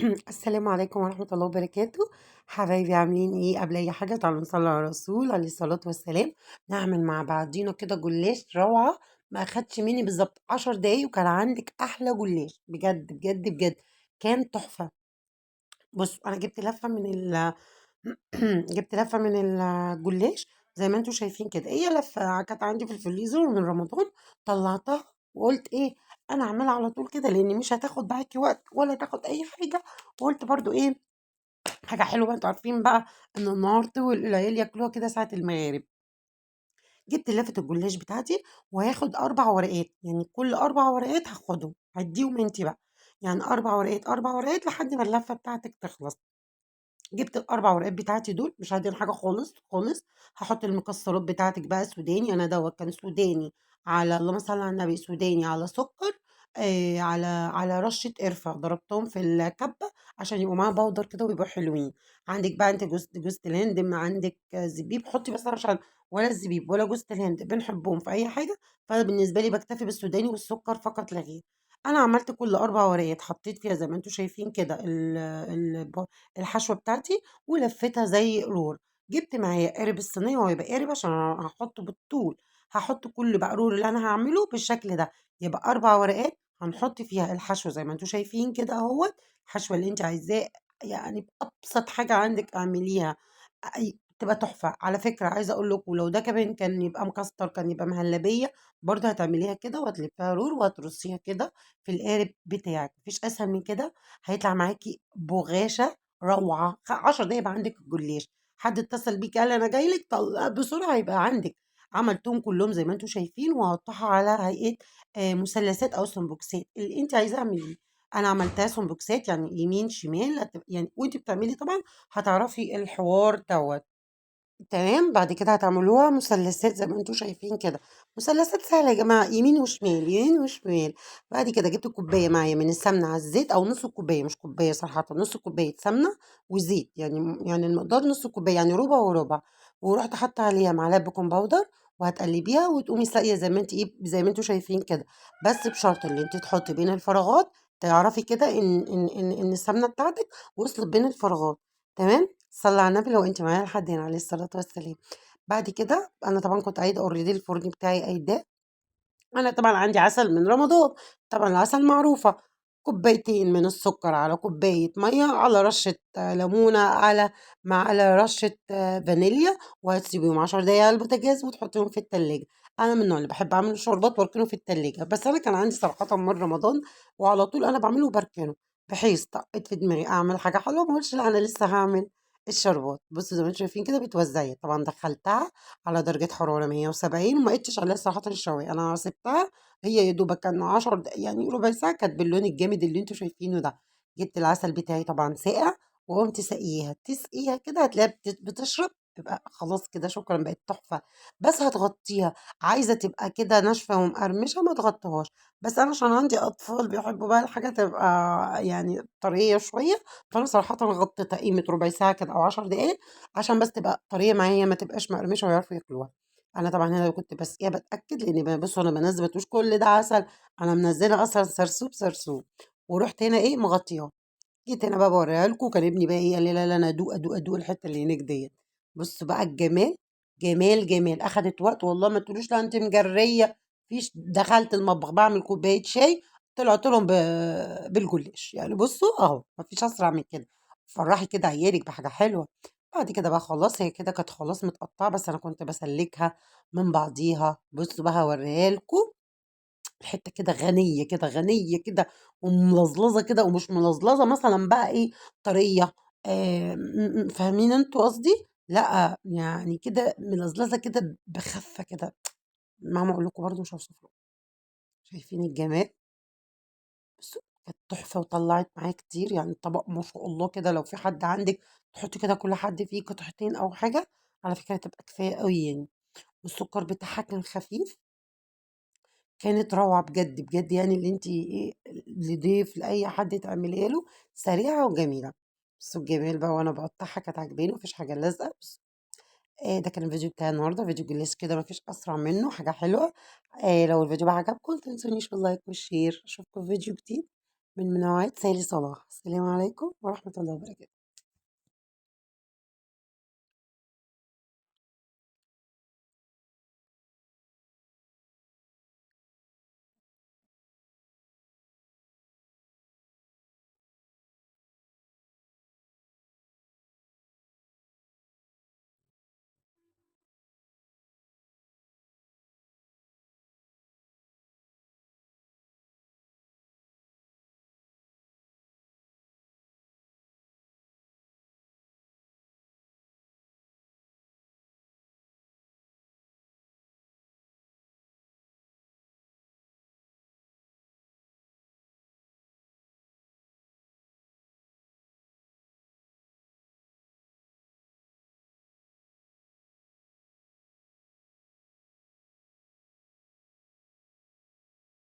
السلام عليكم ورحمة الله وبركاته. حبايبي عاملين ايه؟ قبل اي حاجة تعالوا نصلي على الرسول عليه الصلاة والسلام. نعمل مع بعضينا كده جلاش روعة، ما اخدش مني بالظبط 10 دقايق وكان عندك احلى جلاش، بجد بجد بجد كان تحفة. بصوا انا جبت لفة من ال جبت لفة من الجلاش زي ما انتوا شايفين كده، هي لفة كانت عندي في الفريزر من رمضان، طلعتها وقلت ايه انا اعملها على طول كده لان مش هتاخد معاكي وقت ولا تاخد اي حاجة، وقلت برضو ايه حاجة حلوة، انتوا عارفين بقى ان النهار طول العيال ياكلوها كده ساعة المغارب. جبت لفه الجلاش بتاعتي وهاخد 4 ورقات، يعني كل 4 ورقات هاخدهم هديهم انت بقى، يعني 4 ورقات 4 ورقات لحد ما اللفة بتاعتك تخلص. جبت ال4 ورقات بتاعتي دول مش هدهن حاجة خالص خالص، هحط المكسرات بتاعتك بقى سوداني، انا دوت كان سوداني على اللهم صل على النبي، سوداني على سكر، على رشه قرفه، ضربتهم في الكبه عشان يبقوا معاها بودر كده ويبقوا حلوين. عندك بقى انت جوز الهند، ما عندك زبيب حطي، بس عشان ولا الزبيب ولا جوز الهند بنحبهم في اي حاجة، فانا بالنسبة لي بكتفي بالسوداني والسكر فقط لا غير. انا عملت كل 4 ورقات حطيت فيها زي ما انتم شايفين كده الحشوه بتاعتي ولفيتها زي roll. جبت معايا قارب الصينية، وهو يبقى قارب عشان هحطه بالطول، هحط كل بقى roll اللي انا هعمله بالشكل ده، يبقى 4 ورقات هنحط فيها الحشو زي ما انتم شايفين كده اهوت، الحشوه اللي انت عايزاه يعني بابسط حاجة عندك اعمليها، تبقى تحفة. على فكرة عايزه اقول لكم لو ده كمان كان يبقى مكسر، كان يبقى مهلبية برضه هتعمليها كده وهتلفيها roll وهترصيها كده في القارب بتاعك، مفيش اسهل من كده، هيطلع معاكي بغاشه روعه. 10 دقايق يبقى عندك الجلاش. حد اتصل بيك قال انا جاي لك، طل بسرعة يبقى عندك. عملتهم كلهم زي ما انتم شايفين، وهقطعها على هيئة مثلثات او سمبوكسات اللي انت عايزاه اعمليه. انا عملتها سمبوكسات يعني يمين شمال، يعني وانت بتعملي طبعا هتعرفي الحوار دوت. تمام. بعد كده هتعملوها مثلثات زي ما انتم شايفين كده، مثلثات سهلة يا جماعة، يمين وشمال يمين وشمال. بعد كده جبت كوباية معايا من السمنة على الزيت، او نص كوباية، مش كوباية صراحة، نص كوباية سمنه وزيت، يعني المقدار نص كوباية، يعني ربع وربع، ورحت حاطه عليها معلقه baking powder، وهتقلبيها وتقومي ساقيه زي ما انت ايه، زي ما انتم شايفين كده، بس بشرط ان انت تحطي بين الفراغات، تعرفي كده ان السمنة بتاعتك وصلت بين الفراغات. تمام. صلي على النبي لو انت معايا لحد هنا عليه الصلاة والسلام. بعد كده انا طبعا كنت قايدة already الفرن بتاعي قايداه، انا طبعا عندي عسل من رمضان، طبعا العسل معروفة، كوبايتين من السكر على كوباية مية على رشه ليمونه على رشه فانيليا، وهتسيبيهم 10 دقايق على البوتاجاز وتحطيهم في التلاجة. انا من النوع اللي بحب اعمل شوربات واركنه في التلاجة، بس انا كان عندي صراحة من رمضان وعلى طول انا بعمله وبركنه، بحيث طقت في دماغي اعمل حاجة حلوة ما اقولش لا انا لسه هعمل الشربات. بصوا زي ما انتم شايفين كده بتوزعي، طبعا دخلتها على درجه حرارة 170 وما قدتش عليها صراحة الشوايه، انا سبتها هي يا دوبك كان 10 دقايق يعني ربع ساعة، كانت باللون الجامد اللي انتم شايفينه ده. جبت العسل بتاعي طبعا ساقع وقمت ساقيها، تسقيها كده هتلاقيها بتشرب، تبقى خلاص كده شكرا بقت تحفة. بس هتغطيها، عايزه تبقى كده ناشفة ومقرمشه ما تغطيهاش، بس انا عشان عندي اطفال بيحبوا بقى الحاجة تبقى يعني طرية شوية، فانا صراحة غطيتها قيمة ربع ساعة كده او 10 دقايق عشان بس تبقى طرية معايا، ما تبقاش مقرمشه ويعرفوا ياكلوها. انا طبعا هنا كنت بسقيها بتاكد، لان بصوا انا بنزل ما تقولوش كل ده عسل، انا منزله اصلا سرسوب سرسوب، ورحت هنا ايه مغطياها. جيت هنا بقى بوريها لكم، كان ابني بقى ايه قال لي لا لا انا ادوق ادوق ادوق الحتة اللي هناك ديت. بصوا بقى الجمال، جمال جمال، اخدت وقت والله ما تقولوش لا انت مجريه، فيش. دخلت المطبخ بعمل كوباية شاي طلعت لهم بالجلاش، يعني بصوا اهو مفيش اسرع من كده. فرحي كده عيالك بحاجة حلوة. بعد كده بقى خلاص هي كده كانت خلاص متقطعه، بس انا كنت بسلكها من بعضيها. بصوا بقى هوريها لكم الحتة كده غنية كده، غنية كده وملظلظه كده، ومش ملظلظه مثلا بقى ايه طرية، فاهمين انتوا قصدي؟ لا يعني كده ملظلظه كده بخفة كده، مهما اقول لكم برضو مش هوصف لكم. شايفين الجمال؟ بصوا كانت تحفة وطلعت معايا كتير، يعني الطبق ما شاء الله كده لو في حد عندك تحطي كده كل حد فيه قطعتين او حاجة، على فكرة تبقى كفاية قوي يعني. والسكر بتاعها كان خفيف، كانت روعه بجد بجد، يعني اللي انت ايه لضيف لاي حد تعمليها له سريعة وجميلة. بصوا الجمال بقى وانا بقطعها كانت عاجباني، مفيش حاجة لازقه. بصوا ده كان الفيديو بتاع النهارده، فيديو جلاش كده مفيش اسرع منه، حاجة حلوة. لو الفيديو بقى عجبكم متنسونيش بال like وال share، اشوفكم في فيديو جديد. من منوعات سالي صلاح. السلام عليكم ورحمة الله وبركاته.